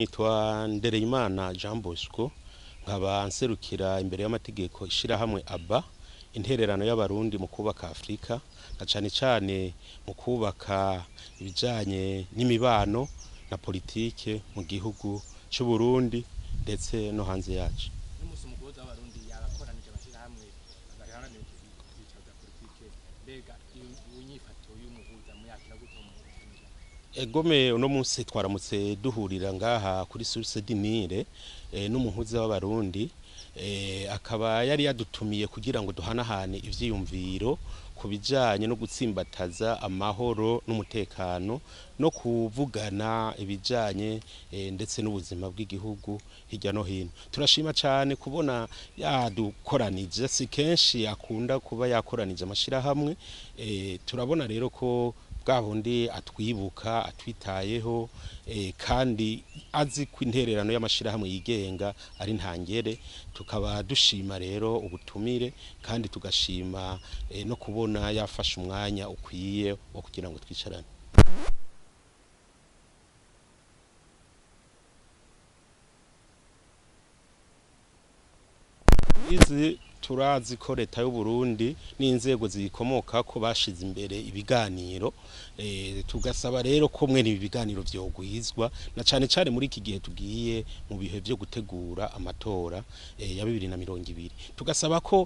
Nitwa Ndereyimana Jean Bosco, nkaba nserukira imbere y'amategeko ishirahamwe ABBA, intererano y'abarundi mu kubaka Afrika, na cane cane mu kubaka ibijanye n'imibano na politike mu gihugu c'u Burundi ndetse no hanze yaco. N'umunsi umugozi w'abarundi yabakoranije amashirahamwe baharanira ibyicaro bya politike, mbega iyo nyifato y'umuhuza muyakira gute mu Burundi? Egome, uno munsi twaramutse duhurira ngaha kuri Source du Nil n'umuhuza w'abarundi, akaba yari yadutumiye kugira ngo duhanahane ivyiyumviro ku bijanye no gutsimbataza amahoro n'umutekano no kuvugana ibijanye ndetse n'ubuzima bw'igihugu hirya no hino. Turashima cane kubona yadukoranije, si kenshi akunda kuba yakoranije amashirahamwe. Turabona rero ko bwa bundi atwibuka, atwitayeho, kandi azi ko intererano y'amashirahamwe yigenga ari ntangere. Tukaba dushima rero ubutumire, kandi tugashima no kubona yafashe umwanya ukwiye wo kugira ngo twicarane. Izi turazi ko leta y'u Burundi n'inzego ziyikomokako bashize imbere ibiganiro, tugasaba rero ko mwene ibi biganiro vyogwizwa, na cane cane muri iki gihe tugiye mu bihe vyo gutegura amatora ya 2020. Tugasaba ko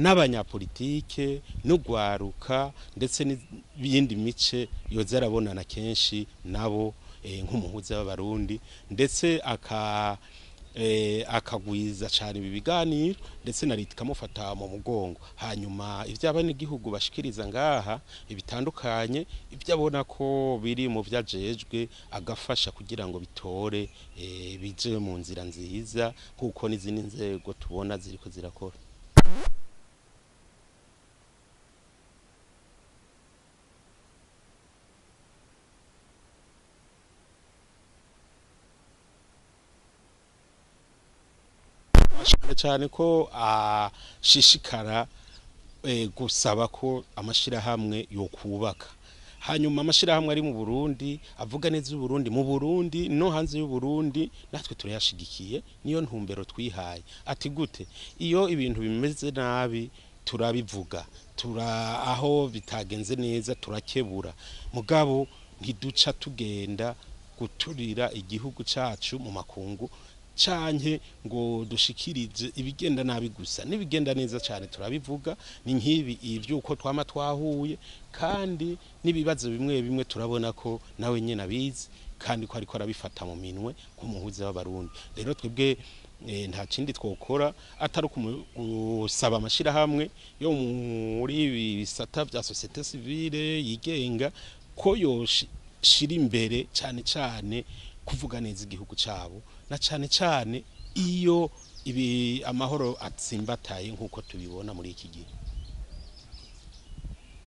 n'abanyapolitike n'ugwaruka ndetse n'ibindi mice yoza arabonana kenshi nabo, nk'umuhuza w'abarundi, ndetse akagwiza cane ibi biganiro, ndetse na leta ikamufata mu mugongo. Hanyuma ivyo abanyagihugu bashikiriza ngaha ibitandukanye, ivyo abona ko biri mu vyajejwe, agafasha kugira ngo bitore, bije mu nzira nziza, kuko n'izindi nzego tubona ziriko zirakora. Cyane ko ashishikara gusaba ko amashirahamwe yokubaka, hanyuma amashirahamwe ari mu Burundi avuga neza Uburundi mu Burundi no hanze y'u Burundi, natwe turayashigikiye, niyo ntumbero twihaye. Ati gute? Iyo ibintu bimeze nabi turabivuga, tura aho bitagenze neza turakebura, mugabo ntiduca tugenda guturira igihugu cacu mu makungu canke ngo dushikirize ibigenda nabi gusa. N'ibigenda neza cyane turabivuga, ni nk'ibi ivyuko twama twahuye, kandi n'ibibazo bimwe bimwe turabona ko nawe nyene abizi, kandi ko ariko arabifata mu minwe nk'umuhuza w'abarundi. Rero twebwe nta kindi twokora atari gusaba amashirahamwe yo muri ibi bisata vya société civile yigenga ko yoshira imbere cane cane kuvuga neza igihugu cabo, na cane cane iyo ibi amahoro atsimbataye nk'uko tubibona muri iki gihe.